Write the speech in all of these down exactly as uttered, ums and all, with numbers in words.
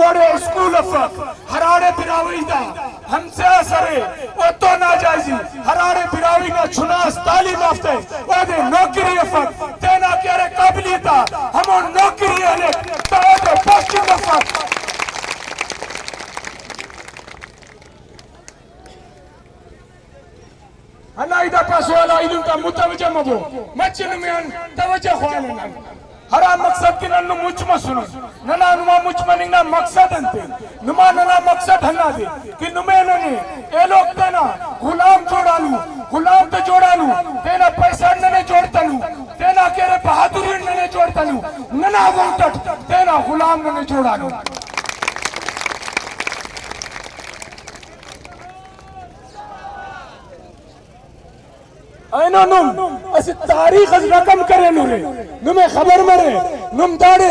ہراڑے اسکول افک، ہراڑے براہوئی تا ہمسایہ ئس ارے، اوتو ناجائزی، ہراڑے براہوئی نا چنا ئس تعلیم یافتہ ءِ، اودے نوکری افک، تینا کہ ارے قابلیت آ ہمو نوکری ءِ ہلیک، تا اودے پوسٹنگ افک۔ ہندا ای دافا سوال آ ایدن تا متوجہ مبو، مچہ نمے آن توجہ خوانہ نن۔ ہرا مقصد کہ نن نم مچ مسنن، ننا نما مچ مننگ نا مقصد انت ءِ؟ نما ننا مقصد ہندادے کہ نمے ننے ایلوک تینا غلام جوڑانو، غلام تے جوڑانو، تینا پیسہ آن ننے جوڑتنو، تینا کہ ارے بہادری آن ننے جوڑتنو، ننا ووٹ اٹ تینا غلام ننے جوڑانو۔ اینو نم اسہ تاریخ اس رقم کرینرے، نمے خبر مرے، نم داڑے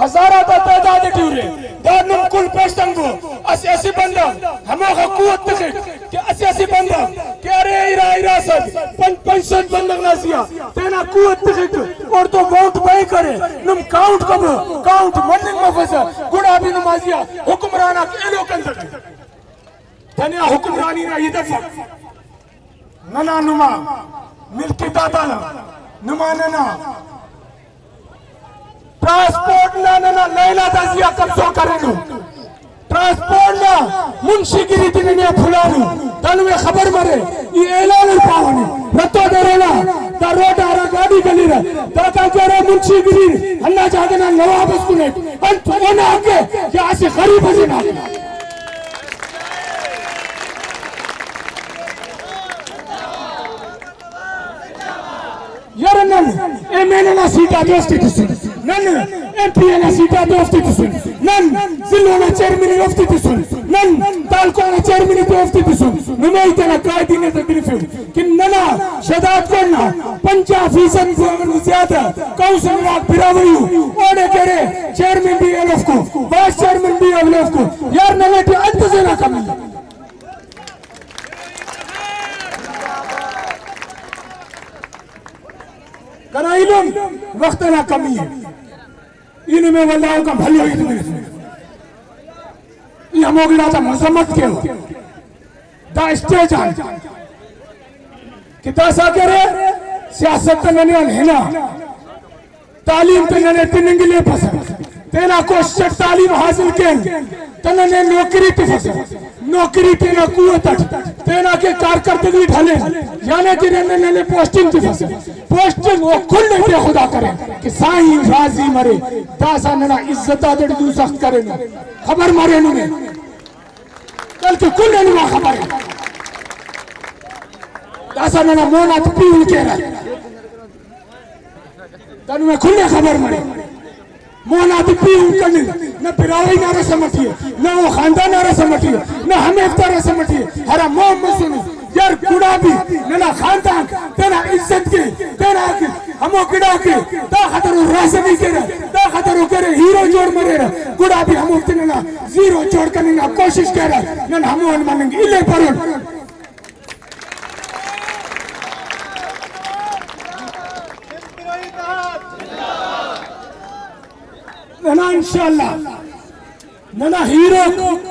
ہزار آتا تعداد ٹی ارے، دا نم کل پیش تمبو۔ اسہ اسہ بندغ ہموخہ قوت تخک کہ اسہ اسہ بندغ کہ ارے ارا ارا سد پنچ پنچ سد بندغ نا زیہا تینا قوت تخک، اوڑتون ووٹ بئے کرے، نم کاؤنٹ کبو، کاؤنٹ مننگ مفسہ، گڑا بھی نما زیہا حکمران آک ایلو کنتنے۔ تنیا حکمرانی نا ہیت افک۔ ننا نما ملکی داتا نا، نما ننا ٹرانسپورٹ نا ننا لائن آتا زیہا قبضہ کرینو۔ ٹرانسپورٹ نا منشی گری تے ننے پھلانو۔ دا نمے خبر مرے، ای اعلان ءِ پاوہ نے۔ رتو دیرے نا دا روڈ آ ہرا گاڈی گلیرہ، داکان کہ ارے منشی گری ہندا جاگہ نا نواب اس کنے۔ انت اونا حق ءِ یا اسہ غریب ئسے نا حق ءِ؟ یار نن ایم این اے نا سیٹ آتے اوفتے تسن، نن ایم پی اے نا سیٹ آتے اوفتے تسن، نن ضلع نا چیئرمین اوفتے تسن، نن تعلقہ نا چیئرمین تے اوفتے تسن، نمے تینا قائدین تے ترفن۔ کہ ننا شہداد کون نا پنجاہ فیصد زیادہ کونسلر آک براہوئی ءُ، اوڑے کہ ارے چیئرمین بھی ایلوفکو، وائس چیئرمین بھی ایلوفکو۔ یار ننے ٹی انت سے نا کمی؟ کنا ایلم وخت نا کمی ءِ۔ ای نمے ولدا اوکان بھلو ہیت ملک۔ ای ہمو گڑا تا مذمت کیوہ۔ دا اسٹیج آن کہ داسا کرے، سیاست تے ننے آن ہنا، تعلیم تے ننے تننگ لیپسہ، تینا کوشش اٹ تعلیم حاصل کین، تہ ننے نوکری تفسہ، نوکری تینا قوت اٹ، تینا کہ کارکردگی اٹ ہلین، یعنی کہ ننے، ننے پوسٹنگ تفسہ۔ پوسٹنگ او کل تے خدا کرے کہ سائیں راضی مرے، داسا ننا عزت آتے ٹی دو سخت کرینو۔ خبر مرے نمے، بلکہ کل نما خبر ءِ۔ داسا ننا مون آتے پیہن کیرہ۔ دا نمے کل خبر مرے۔ مون آتے پیہن کننگ نہ براہوئی نا رسم اٹی ءِ، نہ او خاندان نا رسم اٹی ءِ، نہ ہمیفتا رسم اٹی ءِ۔ ہرا مون مسنو یار، گڑا بھی ننا خاندان تینا عزت کے، تینا کے ہمو گڑا کے دا خاطر او راہشونی کیرہ، دا خاطر او کیرہ ہیرو جوڑ مریرہ، گڑا بھی ہموفتے ننا زیرو جوڑ کننگ نا کوشش کیرہ۔ نن ہمو آن مننگ الیپرون۔ ننا انشاءاللہ ننا ہیروک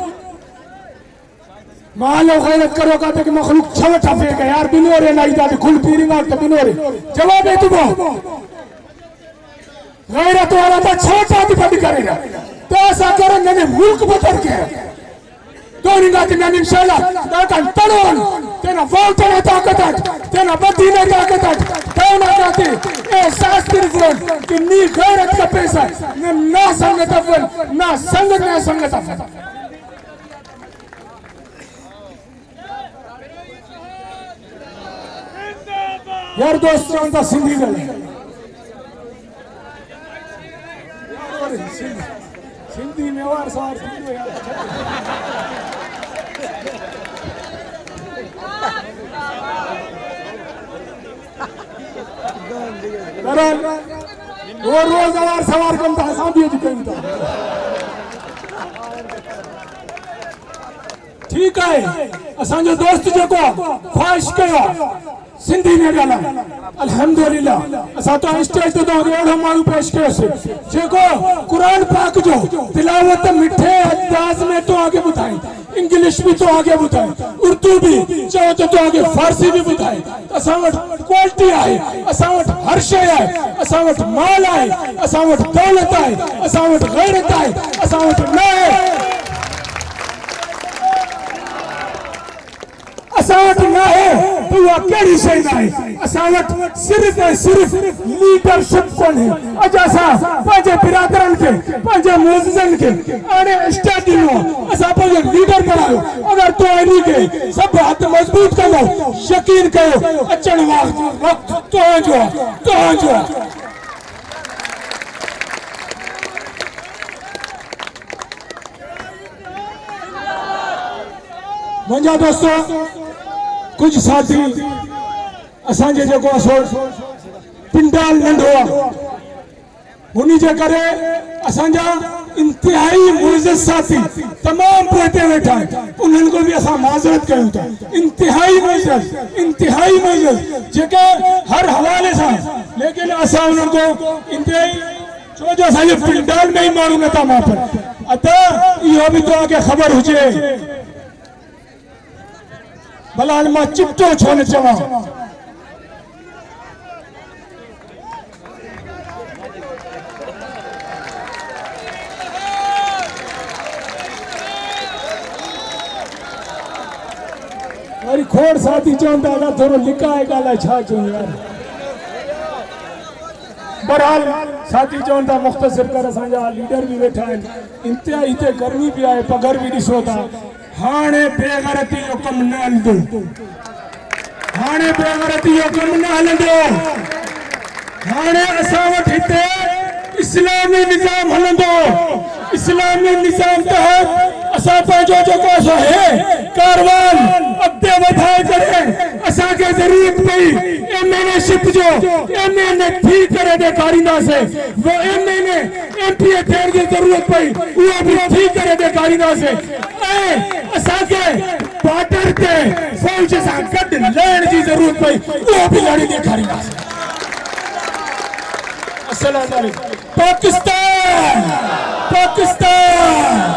مال و غیرت کروک آتے کہ مخلوق چھوٹ ہفیکہ یار، بنورے نا ای دادے کل پیرنگاک تہ بنورے۔ جواب ایتبو۔ غیرت والا تا چھوٹ آتے پد کریرہ۔ داسا کرن ننے ملک بدر کیرہ۔ دہننگا تے نن انشاءاللہ داکان تڑون، تینا ووٹ ئنا طاقت اٹ، تینا بدی نا طاقت اٹ، دہننگا تے احساس ترفون کہ نی غیرت کپیسہ، نن نا سنگت افن، نا سنگت نا سنگت افن۔ یار دوست جان دا سندھی گل۔ سندھی میوار سوار سندھی یار۔ برحال، او روز اوار سوار کنتا، اساں بھی اڄ کنتا۔ ٹھیک ہے، اساں جو دوست جو کو خواہش کیو سندھی میں گالا، الحمدللہ، اساں تو اسٹیج تے تو اوڑا مانو پیش کیو سے، جو کو قرآن پاک جو تلاوت مٹھے میں تو آگے ٻدھائیں، انگلش بھی تو آگے ٻدھائیں، اردو بھی چاہو تو تو آگے فارسی بھی ٻدھائیں۔ اساں وٹ کوالٹی آہے، اساں وٹ ہر شے آہے، اساں وٹ مال آہے، اساں وٹ دولت آہے، اساں وٹ غیرت آہے، اساں وٹ نہ آہے۔ اساں وٹ نہ ہے تو وا کیڑی شے نہ ہے۔ اساں وٹ صرف ءُ صرف لیڈرشپ کون ہے۔ اج اساں پنجے برادرن کے، پنجے معززن کے آنے اسٹیڈیم ہوا، اساں پنجے لیڈر بناؤ۔ اگر تو اینی کے سب ہاتھ مضبوط کرو، یقین کرو اچن وقت، وقت تو جو، تو جو۔ منجا دوستو، کچھ ساتھی اساں جے جیکو اسو پنڈال ننڈو آ، انہی جے کرے اساں جا انتہائی معزز ساتھی تمام پریتے بیٹھا ہے، انہن کو بھی اساں معذرت کروں تا، انتہائی معزز، انتہائی معزز جے کہ ہر حوالے سے، لیکن اساں انہن کو انتہائی چو جو اساں یہ پنڈال میں ہی ماروں گا تا ماں پر۔ ادا یہ بھی تو آگے خبر ہو جائے۔ بلال ما چٹو چھونے چوا۔ وری کھوڑ ساتھی چون دا اللہ تھورو لکھا ہے گالا چھا چون یار۔ بہرحال ساتھی چون دا مختصر کر اساں جا لیڈر بھی بیٹھا ہے، انتہائی تے گرمی بھی آئے، پگھر بھی ڈسو تا۔ ہانے بے غیرتی جو کم نہ ہلدو، ہانے بے غیرتی جو کم نہ ہلندو۔ ہانے اساں وٹ ہتے اسلامی نظام ہلندو۔ اسلامی نظام تحت اساں پنجو جو کوسو ہے کاروان اگتے ودھائے کرے۔ اساں کے ضرورت پئی ایم این اے شپ جو، ایم این اے تھی کرے دے کارندہ سے، وہ M N A M P A تھیوݨ دی ضرورت پئی، اوہو بھی تھی کرے دے کارندہ سے۔ اے اساں کے بارڈر تے فوج ساں گڈ لڑݨ دی ضرورت پئی، اوہو بھی لڑے دے کارندہ سے۔ السلام علیکم۔ پاکستان، پاکستان،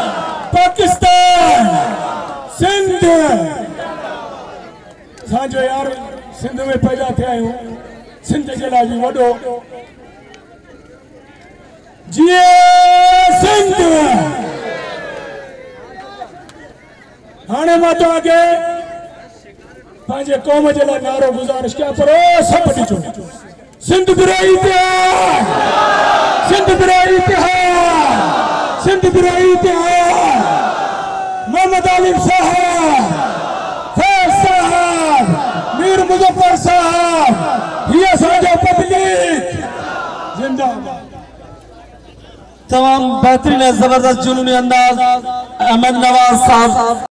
پاکستان، سندھ۔ اساں جو یار سندھ میں پیدا تھیا ہوں، سندھ جے لا بھی وڈو۔ جیئے سندھ۔ ہانے ما تو آگے پنجے قوم جلا نعرو گزارش کیا پر او سب ڈچو۔ سندھ برا اتحاد، سندھ برا اتحاد، سندھ برا اتحاد۔ محمد عالم صاحب، فیض صاحب، میر مظفر صاحب، یہ ساجو پبلک۔ زندہ باد۔ تمام بہترین اور زبردست جنونی انداز احمد نواز صاحب۔